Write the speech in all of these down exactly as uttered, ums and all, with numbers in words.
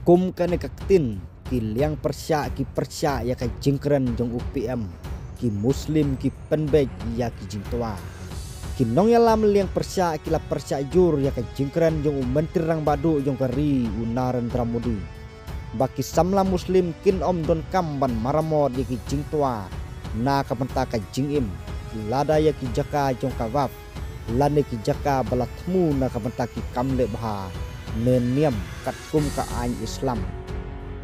Kum kane ka ktien, ki liang pyrshah ki pyrshah ïa ka jingkren jong u P M, ki Muslim ki pynbeit ïa ki jingtwa. Ki nongïalam liang pyrshah ki la pyrshah jur ïa ka jingkren jong u Myntri Rangbah Duh jong ka ri, u Narendra Modi, ba ki samla Muslim kin ym donkam ban maramot ïa ki jingtwa na ka bynta ka jingim, lada ïa ki jaka jong ka Waqf lane ki jaka ba la thmu na ka bynta ki kam leh bha ne niam katkum ka aiñ Islam,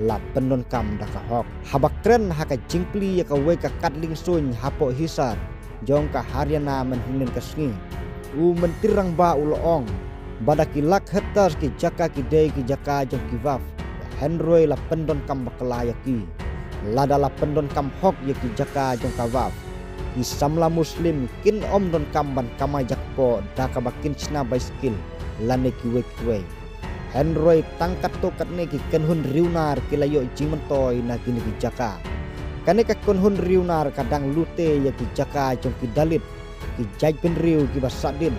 la pyndonkam da ka hok. Haba kren ha ka jingplie ïa kawei ka kad liengsuiñ hapoh Hisar jong ka Haryana mynhynnin ka sngi, u Myntri Rangbah u la ong ba da ki lak hektar ki jaka ki dei ki jaka jong ki Waqf, hynrei la pyndonkam bakla ïa ki. Lada la pyndonkam hok ïa ki jaka jong ka Waqf, ki samla Muslim kin ym donkam ban kamai jakpoh da kaba kin shna baiskil lane kiwei kiwei. Hynrei tang katto katne ki kynhun riewnar ki la ïoh jingmyntoi na kine ki jaka. Kane ka kynhun riewnar ka dang lute ïa ki jaka jong ki Dalit, ki jaitbynriew kiba sahdien,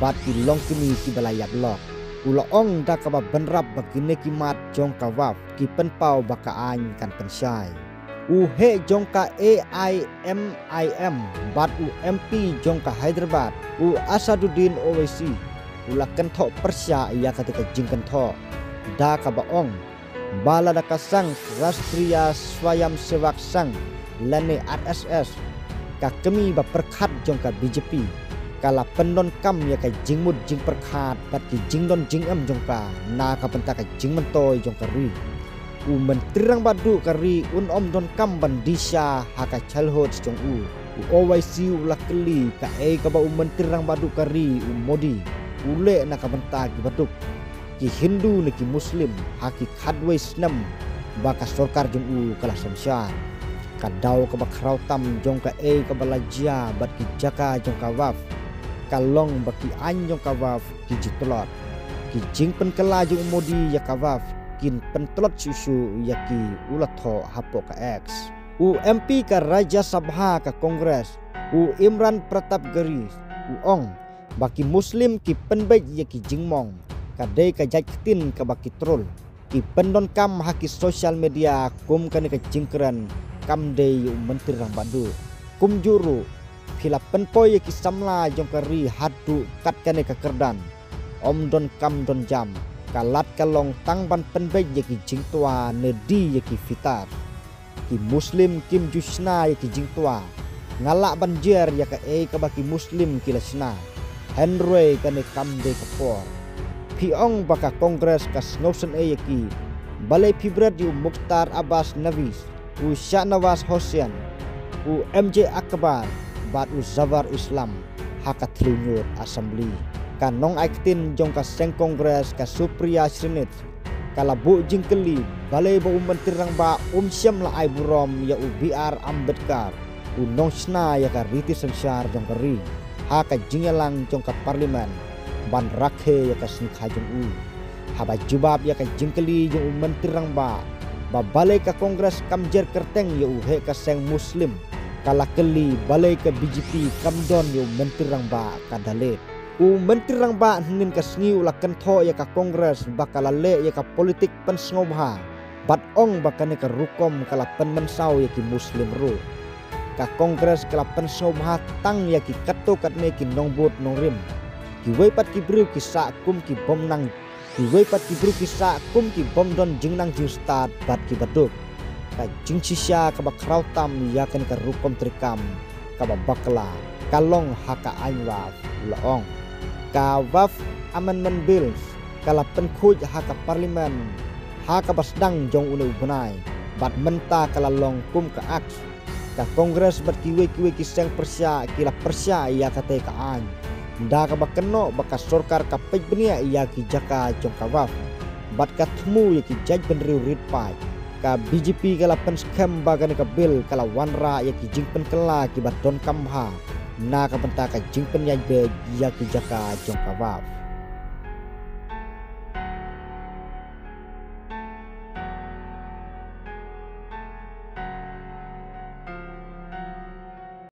bad ki longkmie kiba la ïap lok. U la ong da kaba bynrap ba kine ki mat jong ka Waqf ki pynpaw ba ka aiñ kan pynshai. U heh jong ka A I M I M bad u M P jong ka Hyderabad, u Asaduddin Owaisi, u la kynthoh pyrshah ïa kata ka jingkynthoh da kaba ong ba lada ka Sangh Rashtriya Swayamsevak Sangh lane R S S, ka kmie ba pyrkhat jong ka B J P, ka la pyndonkam ïa ka jingmut jingpyrkhat bad ki jingdon jingem jong ka na ka bynta ka jingmyntoi jong ka ri, u Myntri Rangbah Duh ka ri un ym donkam ban die sha ha ka childhood jong u. U Owaisi u la kylli kaei kaba u Myntri Rangbah Duh ka ri, u Modi, u leh na ka bynta ki baduk, ki Hindu ne ki Muslim, ha ki khatwei snem ba ka sorkar jong u ka la synshar. Ka daw kaba khraw tam jong kaei kaba la jia bad ki jaka jong ka Waqf ka long ba ki aiñ jong ka Waqf ki ju tlot. Ki jingpynkylla jong u Modi ïa ka Waqf kin pyntlot shuh shuh ïa ki, u la thoh hapoh ka X. U M P ka Rajya Sabha ka Congress, u Imran Pratap Garhi, u ong ba ki Muslim ki pynbeit ïa ki jingmong, ka dei ka jait ktien kaba ki troll. Ki pyndonkam ha ki social media kum kane ka jingkren kam dei ïa u Myntri Rangbah Duh. Kumjuh ruh, phi la pynpoi ïa ki samla jong ka ri haduh kat kane ka kyrdan. Ym donkam don jam, ka lad ka long tang ban pynbeit ïa ki jingtwa ne die ïa ki fitar. Ki Muslim kim ju shna ïa ki jingtwa. Nga lah ban jer ïa kaei kaba ki Muslim ki la shna. Hynrei kane kam dei ka por. Phi ong ba ka Congress ka sngewsynei ïa ki. Balei phi bret ïa u Mukhtar Abbas Naqvi, u Shahnawaz Hussain, u M J Akbar bad u Zafar Islam ha ka thliew ñiut Assembly? Ka nongai ktien jong ka seng Congress ka Supriya Shrinidhi ka la buh jingkylli balei ba u Myntri Rangbah um shym la ai burom ïa u B R Ambedkar, u nongshna ïa ka riti synshar jong ka ri, ha ka jingïalang jong ka Parliament ban rakhe ïa ka sngi kha jong u. Haba jubab ïa ka jingkylli jong u Myntri Rangbah ba balei ka Congress kam jer kyrteng ïa u heh ka seng Muslim, ka la kylli balei ka B J P kam don ïa u Myntri Rangbah ka Dalit. U Myntri Rangbah hynnin ka sngi u la kynthoh ïa ka Congress ba ka la leh ïa ka politik pynsngewbha, bad ong ba kane ka rukom ka la pynmynsaw ïa ki Muslim ruh. Ka Congress ka la pynsngewbha tang ïa ki katto katne ki nongbud nongrim. Kiwei pat ki briew ki sah kum ki bym nang, kiwei pat ki briew ki sah kum ki bym don jingnang jingstad bad ki baduk. Ka jingshisha kaba khraw tam ïa kane ka rukom treikam kaba bakla ka long ha ka aiñ Waqf, u la ong. Ka Waqf Amendment Bills ka la pynkhuid ha ka Parliament ha kaba sdang jong une u bnai, bad mynta ka la long kum ka Act. Ka Congress bad kiwei kiwei ki seng pyrshah ki la pyrshah ïa katei ka aiñ da kaba kynnoh ba ka sorkar ka peit bniah ïa ki jaka jong ka Waqf bad ka thmu ïa ki jaitbynriew rit paid. Ka B J P ka la pynskhem ba kane ka bill ka la wanrah ïa ki jingpynkylla kiba donkam bha na ka bynta ka jingpynïaid beit ïa ki jaka jong ka Waqf.